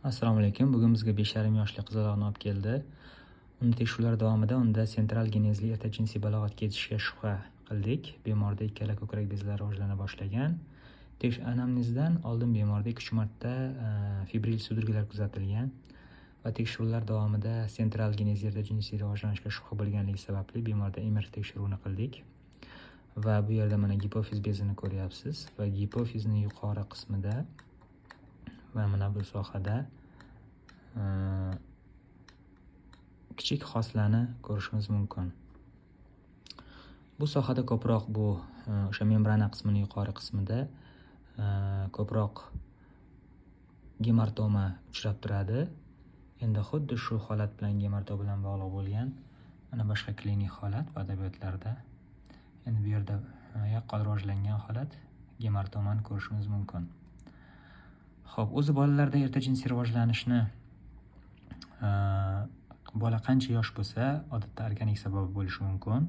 Assalomu alaykum. Bugun bizga 5,5 yoshli qizaloqni olib keldi. Uni tekshiruvlar davomida unda sentral genezli erta jinsiy balog'atga yetishga shubha qildik. Bemorda ikkala ko'krak bezlari rivojlana boshlagan. Anamnezdan oldin bemorda 2-3 marta febril судорога lar kuzatilgan va tekshiruvlar davomida sentral genezli erta jinsiy rivojlanishga shubha bo'lganligi sababli bemorda MRT tekshiruvini qildik. Va bu yerda mana gipofiz bezini ko'ryapsiz va gipofizni yuqori qismida va mana bu sohada kichik xoslani ko'rishimiz mumkin. Bu sohada ko'proq bu o'sha membrana qismini yuqori qismida ko'proq gemartoma uchrab turadi. Endi xuddi shu holat bilan, gemartoma bilan bog'liq bo'lgan mana boshqa klinik holat va adabiyotlarda endi bu yerda yaqqol rivojlangan holat, gemartomani ko'rishimiz mumkin. Xo'p, o'zi bolalarda erta jinsiy rivojlanishni bola qancha yosh bo'lsa, odatda organik sababi bo'lishi mumkin.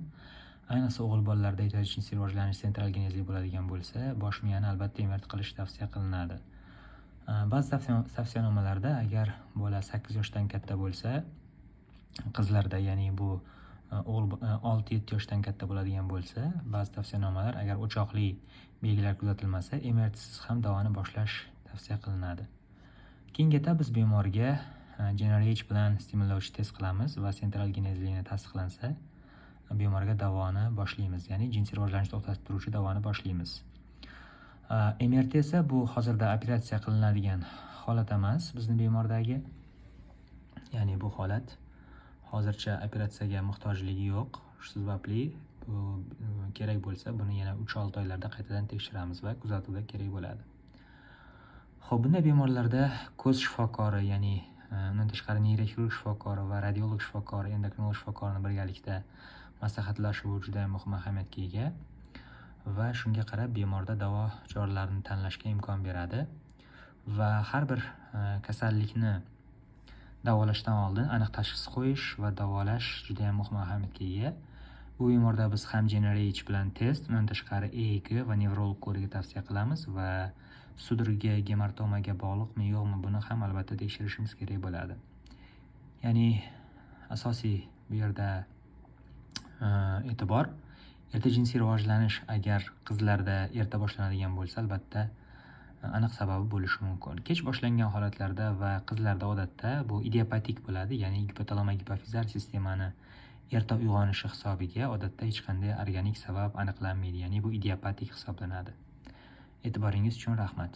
Ayniqsa o'g'il bolalarda erta jinsiy rivojlanish sentral genezli bo'ladigan bo'lsa, bosh miyani albatta MRT qilish tavsiya qilinadi. Ba'zi tavsiyanomalarda agar bola 8 yoshdan katta bo'lsa, qizlarda, ya'ni bu o'g'il 6-7 yoshdan katta bo'ladigan bo'lsa, ba'zi tavsiyanomalar agar o'choqli belgilar kuzatilmasa, MRTsiz ham davoni boshlash tavsiya qilinadi. Keyingi etap, biz bemorga GnRH bilan stimullovchi test qilamiz va sentral genezligini tasdiqlansa, bemorga davoni boshlaymiz, ya'ni jinsiy rivojlanishni to'xtatib turuvchi davoni boshlaymiz. MRT esa bu hozirda operatsiya qilinadigan holat emas bizni bemordagi. Ya'ni bu holat hozircha operatsiyaga muhtojligi yo'q. Shu sababli bu kerak bo'lsa, buni yana 3-6 oylarda qaytadan tekshiramiz va kuzatuvda kerak bo'ladi. Xo'p, bunday bemorlarda ko'z shifokori, ya'ni undan tashqari neyroxirurg shifokori va radiolog shifokori, endokrinolog shifokorini birgalikda maslahatlashuvi juda muhim ahamiyatga ega va shunga qarab bemorda davo choralarini tanlashga imkon beradi. Va har bir kasallikni davolashdan oldin aniq tashxis qo'yish va davolash juda ham muhim ahamiyatga ega. Bu bemorda biz ham GnRH bilan test, undan tashqari EEG va nevrolog ko'rigi tavsiya qilamiz va судорога gemartomaga bog'liqmi, yo'qmi, buni ham albatta tekshirishimiz kerak bo'ladi. Ya'ni asosiy bu yerda e'tibor, erta jinsiy rivojlanish agar qizlarda erta boshlanadigan bo'lsa, albatta aniq sababi bo'lishi mumkin. Kech boshlangan holatlarda va qizlarda odatda bu idiopatik bo'ladi, ya'ni gipotalamo gipofizar sistemani erta uyg'onishi hisobiga odatda hech qanday organik sabab aniqlanmaydi, ya'ni bu idiopatik hisoblanadi. E'tiboringiz uchun rahmat.